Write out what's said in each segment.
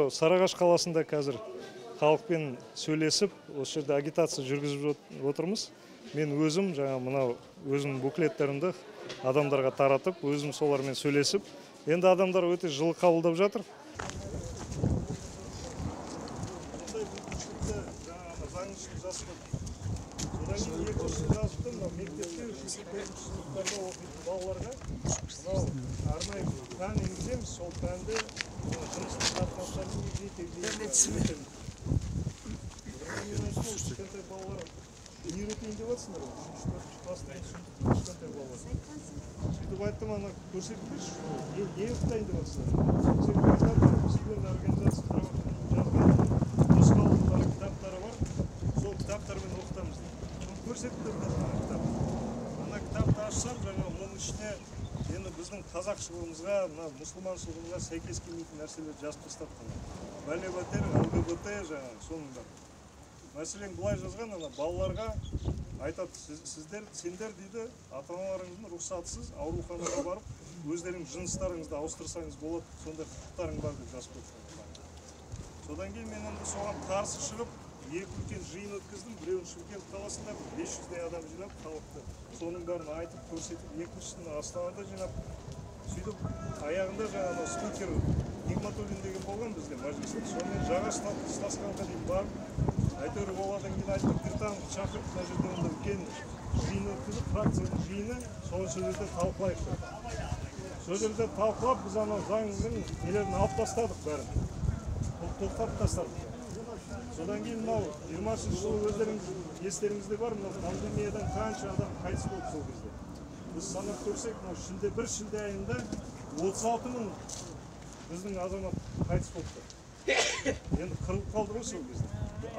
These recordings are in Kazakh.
Мынау Сарыағаш қаласында қазір халықпен сөйлесіп, осы жерде агитация жүргізіп отырмыз. Мен өзім жаңа мынау өзімнің буклеттерімді адамдарға таратып, өзім солармен сөйлесіп, енді адамдар өте жылы қабылдап жатыр. Содан кейін екінші жазыпты, мынау мектепте үшінші, төртінші сыныптарда оқитын балаларға мынау арнайы пән енгіземіз, сол пәнді жыныстық қатынастарды егжей-тегжей. Кішкентай балалар не үйретейін деп жатсыңдар ғой, үшінші, төртінші класста кішкентай балалар. Сөйтіп айттым, ана көрсетіп берші, не оқытайын деп жатсыңдар. Сөйтсек айтады, Всемирная организация здравоохранения жазған нұсқаулықтары, кітаптары бар, сол кітаптармен оқытамыз дейді. Соны көрсетіп берді ана кітапты. Ана кітапты ашсам, жаңа оның ішіне енді біздің қазақшылығымызға, мына мұсылманшылығымызға сәйкес келмейтін нәрселерді жазып тастапты. Бәле-бәтер, ЛГБТ жаңағы соның бәрі. Мәселен, былай жазған, ана балаларға айтады, сіздер, сендер дейді, ата-аналарыңыздың рұқсатсыз ауруханаға барып, өздеріңіздің жыныстарыңызды ауыстырсаңыз болады, сондай құқықтарың бар деп жазып қойған. Содан кейін мен енді соған қарсы шығып, екі үлкен жиын өткіздім. Біреуін Шымкент қаласында бір 500-дей адам жинап халықты, соның бәрін айтып, көрсетіп, екіншісін Астанада жинап, сөйтіп аяғында жаңа анау спикер Нигматуллин деген болған бізде мәжілісте, сонымен жаға ұстасқанға дейін барып, әйтеуір одан кейін айттым, Біртановты шақырып, мына жерде онда үлкен жиын өткізіп, фракцияның жиыны, соны сол жерде талқылайық деп. Сол жерде талқылап, біз анау заңның нелерін алып тастадық бәрін, тоқтатып тастадық. Содан кейін мынау 20-шы жылы өздеріңіз естеріңізде бар, мынау пандемиядан қанша адам қайтыс болды сол кезде. Біз санап көрсек, мынау шілде, бір шілде айында 36 мың біздің азамат қайтыс болды. Енді қырылып қалды ғой сол кезде.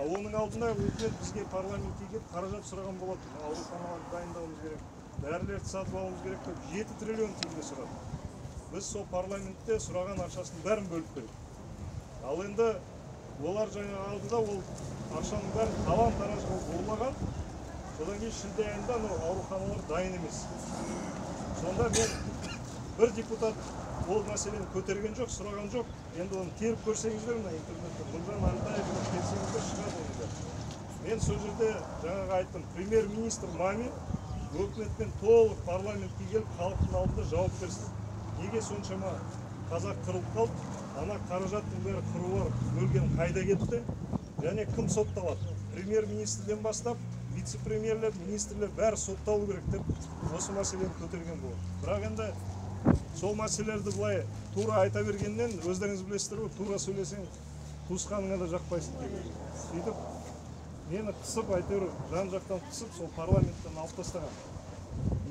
Оның алдында үкімет бізге парламентке келіп қаражат сұраған болатын. Ауруханаларды дайындауымыз керек, дәрілерді сатып алуымыз керек деп 7 триллион теңге сұрады. Біз сол парламентте сұраған ақшасын бәрін бөліп бердік. Ал енді олар жаңа алды да ол ақшаның бәрін талан-тараж қылып ұрлаған. Содан кейін шілде айында анау ауруханалар дайын емес. Сонда мен бір депутат ол мәселені көтерген жоқ, сұраған жоқ. Енді оны теріп көрсеңіздер, мына интернетте Нұржан Әлтаев деп терсеңіздер шығады оның бәрі. Мен сол жерде жаңағы айттым, премьер-министр Мамин өкіметпен толық парламентке келіп халықтың алдында жауап берсін. Неге соншама қазақ қырылып қалды? Ана қаражаттың бәрі қыруар бөлген қайда кетті? Және кім сотталады? Премьер-министрден бастап вице-премьерлер, министрлер бәрі сотталу керек деп осы мәселені көтерген болады. Бірақ енді сол мәселелерді былай тура айта бергеннен, өздеріңіз білесіздер ғой, тура сөйлесең туысқаныңа да жақпайсың деген. Сөйтіп мені қысып, әйтеуір жан-жақтан қысып, сол парламенттен алып тастаған.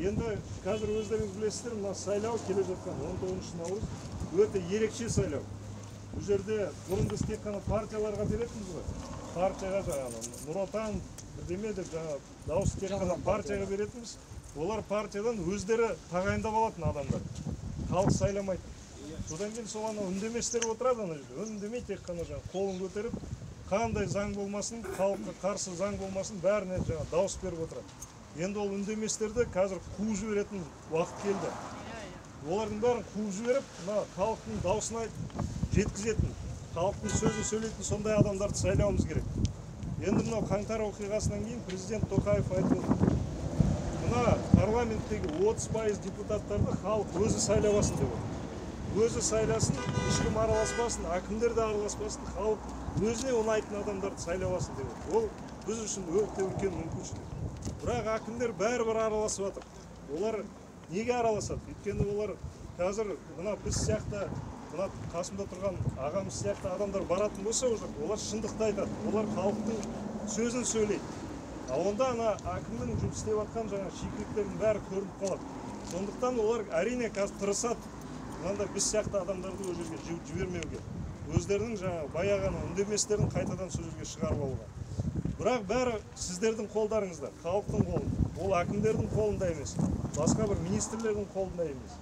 Енді қазір өздеріңіз білесіздер, мына сайлау келе жатқан 19 наурыз өте ерекше сайлау. Бұл жерде бұрын біз тек қана партияларға беретінбіз ғой. Партияға жаңағы Нұр Отан бірдеме деп жаңағы дауыс тек қана партияға беретінбіз. Олар партиядан өздері тағайындап алатын адамдар. Халық сайламайды. Содан кейін сол анау үндеместер отырады ана жерде. Үндемей тек қана жаңағы қолын көтеріп, қандай заң болмасын, халыққа қарсы заң болмасын, бәріне жаңағы дауыс беріп отырады. Енді ол үндеместерді қазір қуып жіберетін уақыт келді. Олардың бәрін қуып жіберіп, мына халықтың дауысын жеткізетін, халықтың сөзін сөйлейтін сондай адамдарды сайлауымыз керек. Енді мынау қаңтар оқиғасынан кейін президент Тоқаев айтып отыр. Мына парламенттегі 30% депутаттарды халық өзі сайласын деп отыр. Өзі сайласын, ешкім араласпасын, әкімдер де араласпасын, халық өзіне ұнайтын адамдарды сайласын деп отыр. Ол біз үшін өте үлкен мүмкіншілік. Бірақ әкімдер бәрібір араласып жатыр. Олар неге араласады? Өйткені олар қазір мына біз сияқты, мына қасымда тұрған ағамыз сияқты адамдар баратын болса, олар шындықты айтады, олар халықтың сөзін сөйлейді. Ал онда ана әкімнің жұмыс істеп жатқан жаңа шикіліктердің бәрі көрініп қалады. Сондықтан олар әрине қазір тырысады мынандай біз сияқты адамдарды ол жерге жібермеуге, өздерінің жаңа баяғы ана үндеместерін қайтадан сол жерге шығарып алуға. Бірақ бәрі сіздердің қолдарыңызда, халықтың қолында. Ол әкімдердің қолында емес, басқа бір министрлердің қолында емес.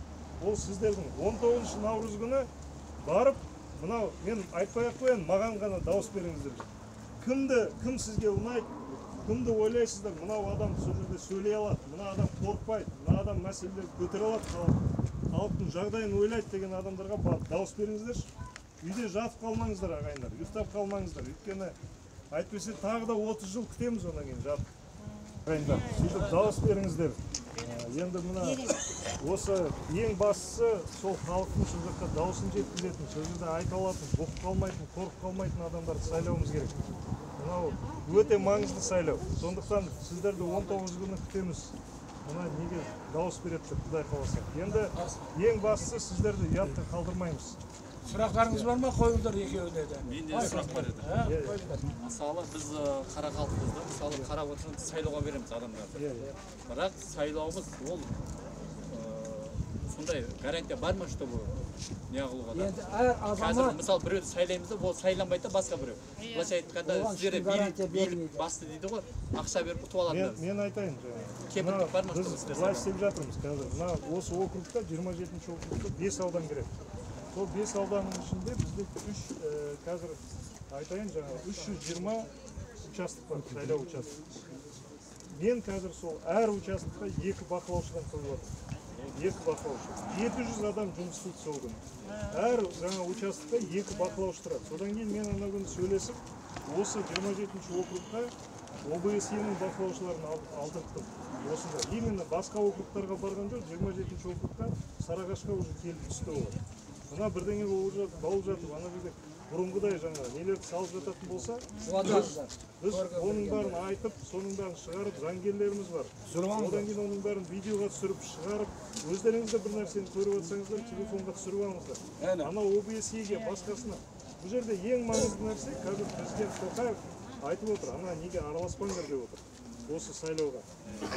Ол сіздердің 19 наурыз күні барып, мынау мен айтпай ақ қояйын, маған ғана дауыс беріңіздер. Кімді, кім сізге ұнайды, кімді ойлайсыздар, мынау адам сол жерде сөйлей алады, мына адам қорықпайды, мына адам мәселелерді көтере алады, халықтың жағдайын ойлайды деген адамдарға барып дауыс беріңіздерші. Үйде жатып қалмаңыздар, ағайындар, ұйықтап қалмаңыздар. Өйткені әйтпесе тағы да 30 жыл күтеміз одан кейін жатып. Ағайындар, сөйтіп дауыс беріңіздер. Енді мына осы ең бастысы сол халықтың сол жаққа дауысын жеткізетін, сол жерде айта алатын, бұғып қалмайтын, қорқып қалмайтын адамдарды сайлауымыз керек. Мынау өте маңызды сайлау. Сондықтан сіздерді 19 күні күтеміз. Мына неге дауыс береді деп Құдай қаласа. Енді ең бастысы сіздерді ұятқа қалдырмаймыз. Сұрақтарыңыз бар ма? Қойыңдар екеуіне де. Менде сұрақ бар еді. Мысалы, біз қара халықпыз да, мысалы қарап отырсаң сайлауға береміз адамдарды. Бірақ сайлауымыз ол сондай гарантия бар ма, чтобы не қылуға да? Енді әр Қазір азамат мысалы біреуді сайлаймыз да, ол сайланбайды да басқа біреу. Былайша айтқанда Оған сіздер ешкім гарантия билік бермейді. басты дейді ғой, ақша беріп ұтып алады. Мен айтайын жаңағы. Кепілдік бар ма, Біз чтобы сіздер былай істеп жатырмыз қазір. Мына осы округта, 27 округта 5 аудан кіреді. Сол 5 ауданның ішінде бізде 3, қазір айтайын жаңағы 320 участок бар, сайлау участок. Мен қазір сол әр участокта 2 бақылаушыдан қойып жатырмын. 2 бақылаушы. 700 адам жұмыс істейді сол күні. Әр жаңа участокта 2 бақылаушы тұрады. Содан кейін мен ана күні сөйлесіп, осы 27 округқа ОБСЕ-нің бақылаушыларын алдырттым. Осында. Именно басқа округтарға барған жоқ, 27 округқа, Сарыағашқа уже келіп түсті олар. Мына бірдеңе болып жатып, ана жерде бұрынғыдай жаңа нелерді салып жататын болса, біз оның бәрін айтып, соның бәрін шығарып, заңгерлеріміз бар. Одан кейін оның бәрін видеоға түсіріп, шығарып, өздеріңіз де бір нәрсені көріп жатсаңыздар, телефонға түсіріп алыңыздар. Ана ОБСЕ-ге, басқасына. Бұл жерде ең маңызды нәрсе, қазір президент Тоқаев айтып отыр, ана неге араласпаңдар деп отыр осы сайлауға.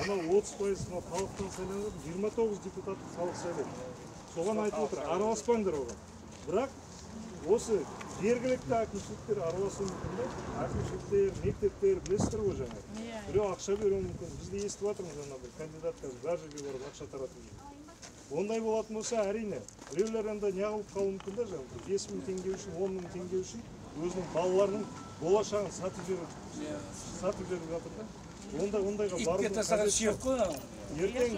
Ана 30% мына халықтан сайланады, 29 депутатты халық сайлайды. Соған айтып отыр, араласпаңдар оған. Бірақ осы жергілікті әкімшіліктер араласуы мүмкін да. Әкімшіліктер, мектептер, білесіздер ғой жаңағы. Біреу ақша беруі мүмкін. Біз де естіп жатырмыз, ана бір кандидат қазір бар жерге барып ақша таратып жүр. Ондай болатын болса, әрине, біреулер енді неғылып қалуы мүмкін да, жаңағы 5 000 теңге үшін, 10 000 теңге үшін өзінің балаларының болашағын сатып жіберіп жатыр да. Ондайға Итке барудың тастаған қажеті сүйек жоқ. қой. Ертең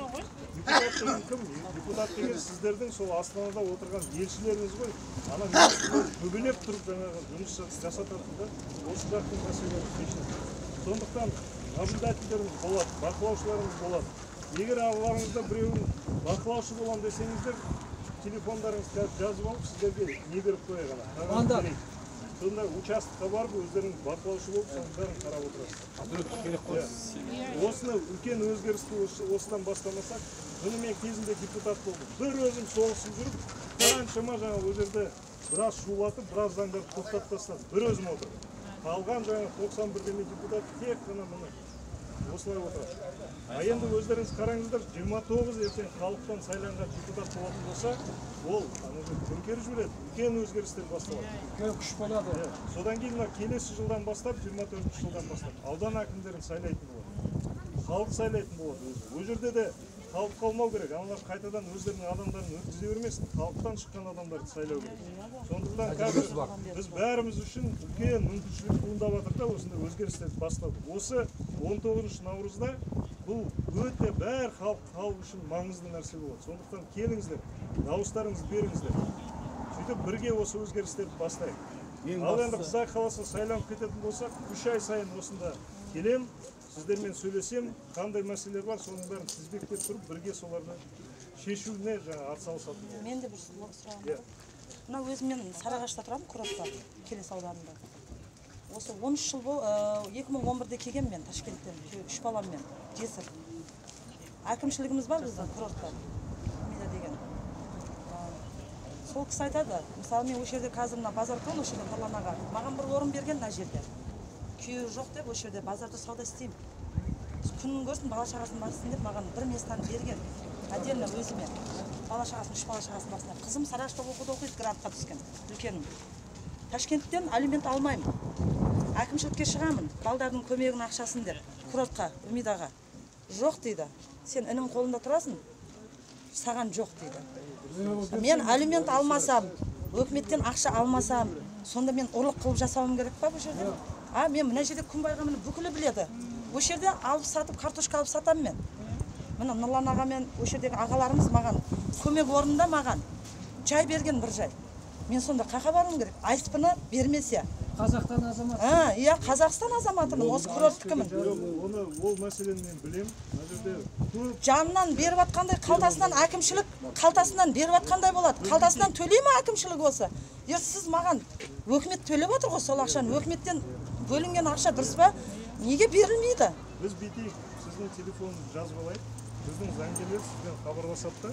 депутат деген кім? Депутат деген сіздердің сол Астанада отырған елшілеріңіз ғой. Ана бөгелеп тұрып жаңағы жұмыс жасататын да, осы жақтың мәселелерін шешеді. Сондықтан наблюдательдеріміз болады, бақылаушыларымыз болады. Егер араларыңызда біреуін бақылаушы боламын десеңіздер, телефондарыңызды жазып алып, сіздерге не беріп қояйық ана, қағаз Мандат. берейік. Сонда участокқа барып, өздеріңіз бақылаушы болып, соның бәрін қарап отырасыздар. Керек қой. Осыны үлкен өзгерісті осыдан бастамасақ, міне мен кезінде депутат болдым. Бір өзім соғысып жүріп, қаншама жаңа ол жерде біраз шулатып, біраз заңдарды тоқтатып тастадым. Бір өзім отырдым. Қалған жаңа 91 деме депутат тек қана міне осылай отырады. А енді өздеріңіз қараңыздар, 29 ертең халықтан сайланған депутат болатын болса, ол ана жерде төңкеріп жібереді, үлкен өзгерістер басталады. Үлкен күш болады. Содан кейін мына келесі жылдан бастап, 24 жылдан бастап аудан әкімдерін сайлайтын болады. Халық сайлайтын болады өзі. Ол жерде де қалып қалмау керек. Аналар қайтадан өздерінің адамдарын өткізе бермесін. Халықтан шыққан адамдарды сайлау керек. Сондықтан қазір біз бәріміз үшін үлкен мүмкіншілік туындап жатыр да, осындай өзгерістерді бастадық. Осы 19 наурызда бұл өте бәр халық үшін маңызды нәрсе болады. Сондықтан келіңіздер, дауыстарыңызды беріңіздер. Сөйтіп бірге осы өзгерістерді бастайық. Ал енді Құдай қаласа сайланып кететін болсақ, 3 ай сайын осында келем, сіздермен сөйлесем, қандай мәселелер бар, соның бәрін тізбектеп тұрып, бірге соларды шешуіне жаңа атсалысатын боламыз. Мен де бір сұрағым бар. Мына өзім мен Сарыағашта тұрамын, Курортта, Келес ауданында. Осы 13 жыл 2011-де келгенмін мен Ташкенттен, 3 баламмен, жесір. Әкімшілігіміз бар біздің курортта, Мида деген. Сол кісі айтады, мысалы мен осы жерде қазір мына базар тұр, осы жерде Нұрлан аға, маған бір орын берген мына жерде. Күйеуі жоқ деп осы жерде базарда сауда істеймін. Күнін көрсін, бала шағасын бақсын деп маған бір местаны берген. Отдельно өзіме. Бала шағасын, 3 бала шағасын бақсын деп. Қызым Сарыағашта оқуда оқиды, грантқа түскен, үлкенім. Ташкенттен алимент алмаймын. Әкімшілікке шығамын, балдардың көмегін, ақшасын деп, курортқа, Умидаға. Жоқ дейді. Сен інім қолында тұрасың, саған жоқ дейді. Мен алимент алмасам, өкіметтен ақша алмасам, сонда мен ұрлық қылып жасауым керек па бұл жерде? А мен мына жерде Күнбайға міне бүкілі біледі. Осы жерде алып сатып, картошка алып сатамын мен. Міне Нұрлан аға мен осы жердегі ағаларымыз маған көмек орнында маған жай берген бір жай. Мен сонда қайда баруым керек? АСП-ны бермесе. Қазақстан азаматы. Иә, Қазақстан азаматымын, осы курорттікімін. Оны, ол мәселені мен білемін. Мына жерде көп Жанынан беріп жатқандай, қалтасынан әкімшілік, қалтасынан беріп жатқандай болады. Қалтасынан төлей ме әкімшілік осы? Егер сіз маған, өкімет төлеп отыр ғой сол ақшаны, өкіметтен бөлінген ақша дұрыс па? Неге берілмейді? Біз бүйтейік, сіздің телефоныңызды жазып алайық. Біздің заңгерлер сізбен хабарласады да,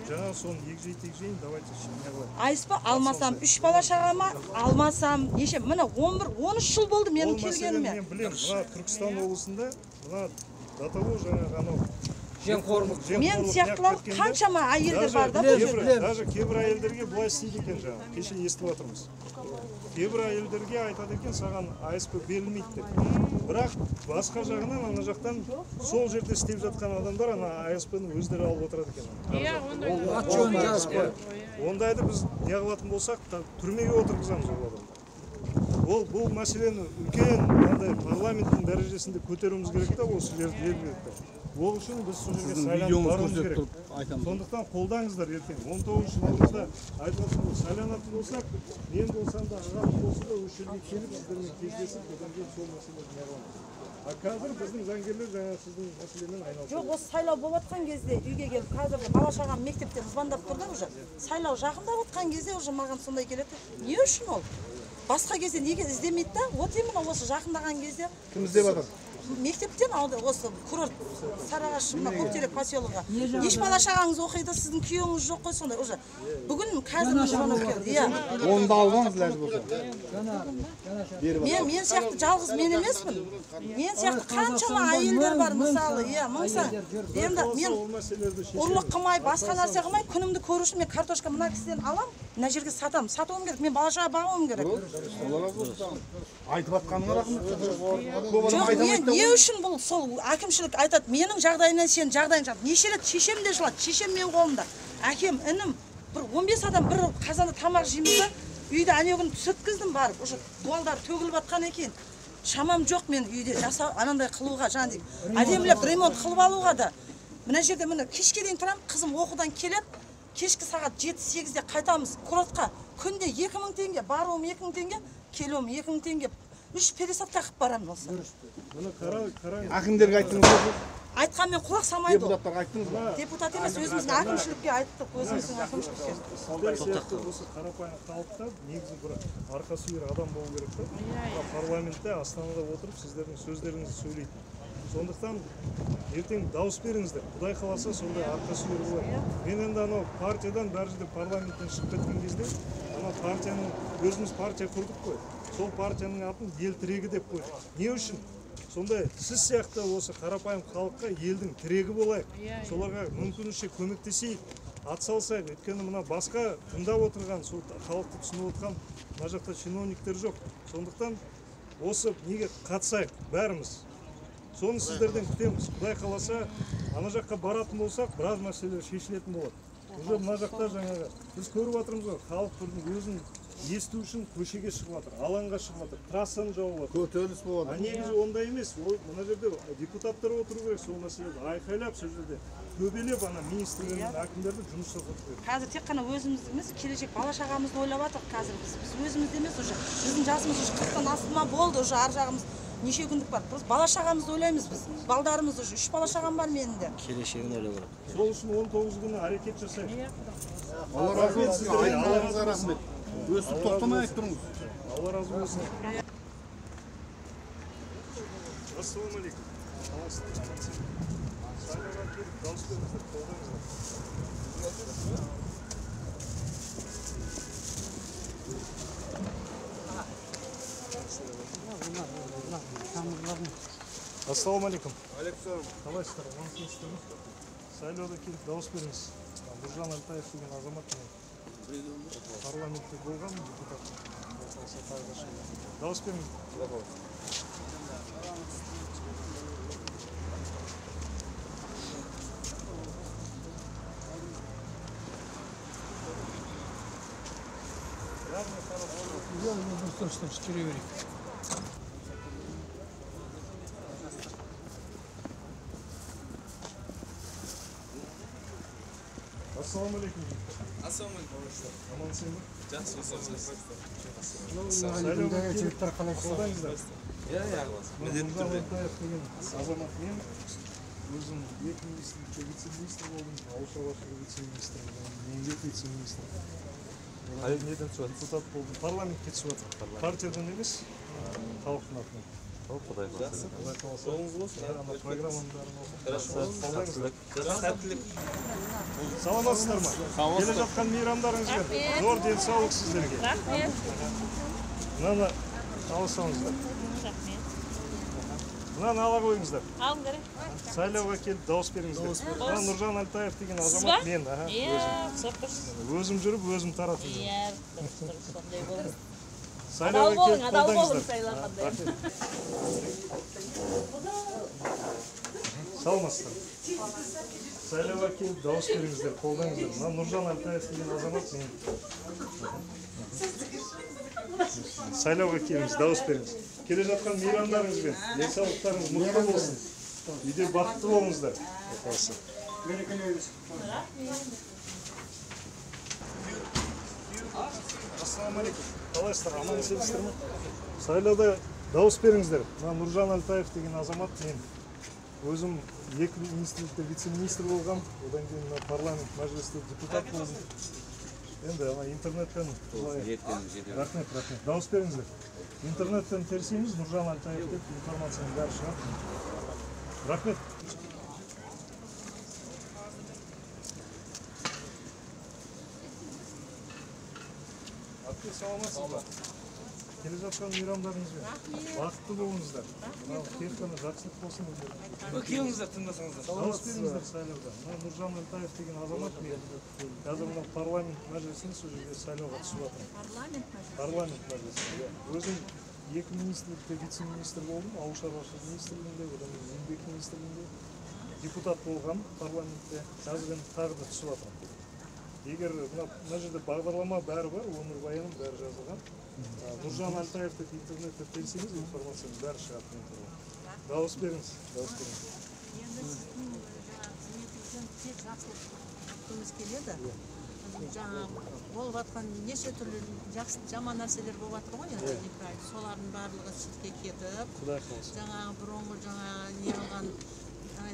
жаңағы соны егжей тегжейін, давайте не қылайық. АСП алмасам, 3 бала шағама алмасам, неше, міне 11-13 жыл болды менің Ол мәселені келгеніме. мен білемін. Мына Түркістан облысында, мына до того жаңағы анау Жемқорлық. Мен сияқтылар қаншама әйелдер бар да бұл жерде. Даже кейбір әйелдерге былай істейді екен жаңағы, кеше естіп жатырмыз. Кейбір әйелдерге айтады екен, саған АСП берілмейді деп. Бірақ басқа жағынан, ана жақтан сол жерде істеп жатқан адамдар ана АСП-ны өздері алып отырады екен. Иә, ондай. Ат жөнін жазып қой. Ондайды біз не қылатын болсақ, түрмеге отырғызамыз ол адамды. Ол бұл мәселені үлкен мынандай парламенттің дәрежесінде көтеруіміз керек та, осы жерде жергілікті. Ол үшін біз сол жерге сайланып баруымыз керек. Сондықтан қолдаңыздар ертең 19 наурызда айтып жатырмын ғой, сайланатын болсақ, мен болсам да, ағам болса да осы жерге келіп сіздермен кездесіп, одан кейін сол мәселені не қыламыз. А қазір біздің заңгерлер жаңа сіздің мәселемен айналысады. Жоқ, осы сайлау болып жатқан кезде үйге келіп, қазір бала шағам мектептен звондап тұр да уже. Сайлау жақындап жатқан кезде уже маған сондай келеді. Не үшін ол? Басқа кезде неге іздемейді да? Вот именно осы жақындаған кезде. Кім іздеп жатыр? Мектептен алды осы курорт Сарыағаш мына Көктерек поселогы. Еш бала шағаңыз оқиды, сіздің күйеуіңіз жоқ қой сондай уже. Бүгін қазір звонок келді. Иә. Оны да алып алыңыз ләжі болса. Мен сияқты жалғыз мен емеспін. Мен сияқты қаншама әйелдер бар мысалы, иә, мың сан. Енді мен ұрлық қылмай, басқа нәрсе қылмай, күнімді көру үшін мен картошка мына кісіден алам, мына жерге сатам, сатуым керек, мен бала шаға бағуым керек. Айтып жатқаныңа рахмет. Көп адам Жоқ, айта мен алмайды да. не үшін бұл сол әкімшілік айтады, менің жағдайымнан сенің жағдайың жақсы. Неше рет шешем де жылады, шешем менің қолымда. Әкем, інім, бір 15 адам бір қазанда тамақ жейміз да, үйде әнеу күні түсірткіздім барып, уже дуалдар төгіліп жатқан екен. Шамам жоқ мен үйде жасау, анандай қылуға, жаңағыдай әдемілеп ремонт қылып алуға да. Мына жерде міне кешке дейін тұрамын, қызым оқудан келеді, кешкі сағат 7-8-де қайтамыз курортқа. Күнде 2000 теңге, баруым 2000 теңге, келуім 2000 теңге. 3 пересадка қылып барамын осы. Мына қараңыз. Әкімдерге айттыңыз ба? Айтқанмен құлақ салмайды ол. Депутаттарға айттыңыз ба? Депутат емес, өзіміздің әкімшілікке айттық, өзіміздің әкімшілікке. Сіздер сияқты осы қарапайым халықта негізі бір арқа сүйер адам болу керек та. Мына парламентте, Астанада отырып сіздердің сөздеріңізді сөйлейтін. Сондықтан ертең дауыс беріңіздер. Құдай қаласа сондай арқа сүйер болады. Мен енді анау партиядан бәрі жерде парламенттен шығып кеткен кезде анау партияның, өзіміз партия құрдық қой. Сол партияның атын ел тірегі деп қойдық. Не үшін? Сондай сіз сияқты осы қарапайым халыққа елдің тірегі болайық. Соларға мүмкінше көмектесейік, атсалысайық. Өйткені мына басқа тыңдап отырған, сол халықты түсініп отырған мына жақта чиновниктер жоқ. Сондықтан осы неге қатысайық бәріміз. Соны сіздерден күтеміз. Құдай қаласа, ана жаққа баратын болсақ, біраз мәселелер шешілетін болады. Уже мына жақта жаңағы біз көріп жатырмыз ғой, халық бірдің өзін есту үшін көшеге шығып жатыр, алаңға шығып жатыр, трассаны жауып жатыр. Көтеріліс болады. А негізі ондай емес. Ол мына жерде депутаттар отыру керек, сол мәселені айқайлап, сол жерде төбелеп ана министрлер мен әкімдерді жұмыс жасату керек. Қазір тек қана өзімізді емес, келешек бала шағамызды ойлап жатырмық қазір біз. Біз өзімізді емес уже. Біздің жасымыз уже 40-тан асты ма болды, уже ар жағымыз неше күндік бар. Просто бала шағамызды ойлаймыз біз. Балдарымыз уже 3 бала шағам бар менің де. Келешегін ойлау керек. Сол үшін 19 күні әрекет жасайық. Алла разы болсын сіздерге. Айтқаныңызға рахмет. Өстіп тоқтамай айтып тұрыңыз. Алла разы болсын. Ассалаумағалейкум. Сайлауға келіп дауыс беріңіздер, қолдаңыздар. Ассалаумағалейкум. Алейкум. Қалайсыздар? Амансыздар ма? Сайлауда келіп дауыс беріңіз. Нұржан Әлтаев деген азамат міне парламентте болған депутат. Дауыс беріңіз. Дұрыс, жүре берейік. Ассалаумағалейкум. Ассалаумағалейкум. Амансың ба? Жақсы, Сайлауға келіп қолдаңыздар. Иә, иә. Міндетті түрде. Деген азамат мен. Өзім екі министрлікте вице-министр болдым, ауыл шаруашылығы вице-министрі болдым, еңбек вице-министрі. Неден түсіп Депутат болдым, парламентке түсіп жатырмын. Партиядан емес, халықтың атынан. Құдай қаласа. Құдай қаласа. Жолыңыз болсын. Ана программаның бәрін оқып. Сәттілік. Сәттілік. Саламатсыздар ма? Келе жатқан мейрамдарыңызбен. Зор денсаулық сіздерге. Рахмет. Мынаны алсаңыздар. Рахмет. Мынаны ала қойыңыздар. Алыңдар. Сайлауға келіп дауыс беріңіздер. Мына Нұржан Альтаев деген азамат мен. Иә, дұрыс. Өзім жүріп, өзім таратып жүрмін. Иә, дұрыс, дұрыс, сондай болыңыз. Сайлауға келіп адал болың қолдаңыздар. сайланғанда. Саламатсыздар. Сайлауға келіп дауыс беріңіздер, қолдаңыздар. Мына Нұржан Альтаев деген азамат мен. Сайлауға келіңіз, дауыс беріңіз. Келе жатқан мейрамдарыңызбен, денсаулықтарыңыз мықты болсын. Үйде бақытты болыңыздар. Ассалаумағалейкум. Қалайсыздар? Аман есенсіздер ме? Сайлауда дауыс беріңіздер. Мына Нұржан Альтаев деген азамат мен. Өзім екі министрлікте вице-министр болғам, одан кейін мына парламент мәжілісте депутат болдым. Енді ана интернеттен былай. Рахмет, рахмет. Дауыс беріңіздер. Интернеттен терсеңіз Нұржан Альтаев деп информацияның бәрі шығады. Рахмет. Әпке, саламатсыз ба? Келе жатқан мейрамдарыңызбен. Бақытты болыңыздар. Мынау тек қана жақсылық болсын өздеріңізге. Келіңіздер, тыңдасаңыздар. Дауыс беріңіздер сайлауда. Мына Нұржан Альтаев деген азамат мен. Қазір мына парламент мәжілісінде сол жерде сайлауға түсіп жатырмын. Парламент мәжілісі. Парламент мәжілісінде, иә. Өзім екі министрлікте вице-министр болдым, ауыл шаруашылығы министрлігінде, одан кейін еңбек министрлігінде депутат болғам парламентте. Қазір енді тағы да түсіп жатырмын. Егер мына жерде бағдарлама бәрі бар, өмірбаяным бәрі жазылған. Нұржан Альтаев деп интернетте терсеңіз, информацияның бәрі шығады мен туралы. Дауыс беріңіз, дауыс беріңіз. Енді сіздің жаңағы қызметіңізден тек жақсылық күткіміз келеді. Жаңа болып жатқан неше түрлі жақсы жаман нәрселер болып жатыр ғой енді, неправильно. Солардың барлығы шетке кетіп, Құдай қаласа. жаңағы бұрынғы жаңағы не алған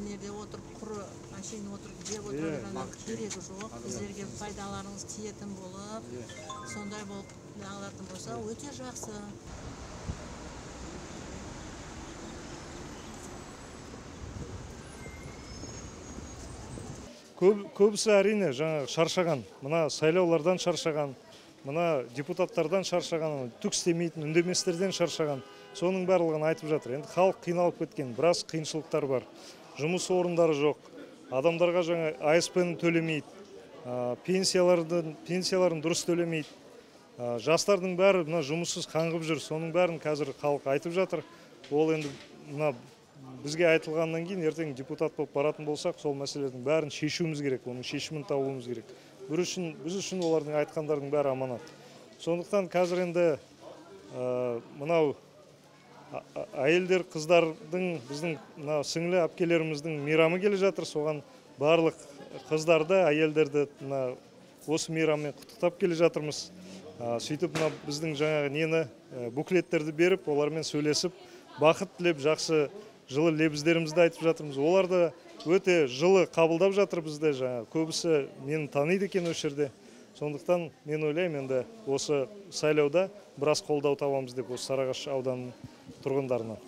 неде отырып құры әшейін отырып жеп отырған керегі жоқ. Біздерге пайдаларыңыз тиетін болып, сондай болып алатын болса өте жақсы. Көбісі әрине жаңағы шаршаған, мына сайлаулардан шаршаған, мына депутаттардан шаршаған, түк істемейтін үндеместерден шаршаған. Соның барлығын айтып жатыр. Енді халық қиналып кеткен, біраз қиыншылықтар бар. Жұмыс орындары жоқ. Адамдарға жаңа АСП-ны төлемейді, пенсияларын дұрыс төлемейді. Жастардың бәрі мына жұмыссыз қаңғып жүр. Соның бәрін қазір халық айтып жатыр. Ол енді мына бізге айтылғаннан кейін ертең депутат болып баратын болсақ, сол мәселелердің бәрін шешуіміз керек, оның шешімін табуымыз керек. Біз үшін олардың айтқандарының бәрі аманат. Сондықтан қазір енді мынау әйелдер, қыздардың, біздің мына сіңлі әпкелеріміздің мейрамы келе жатыр. Соған барлық қыздарды, әйелдерді мына осы мейраммен құттықтап келе жатырмыз. Сөйтіп мына біздің жаңағы нені буклеттерді беріп, олармен сөйлесіп, бақыт тілеп, жақсы жылы лебіздерімізді айтып жатырмыз. Олар да өте жылы қабылдап жатыр бізді, жаңа көбісі мені таниды екен осы жерде. Сондықтан мен ойлаймын, енді осы сайлауда біраз қолдау табамыз деп осы Сарыағаш ауданының тұрғындарынан.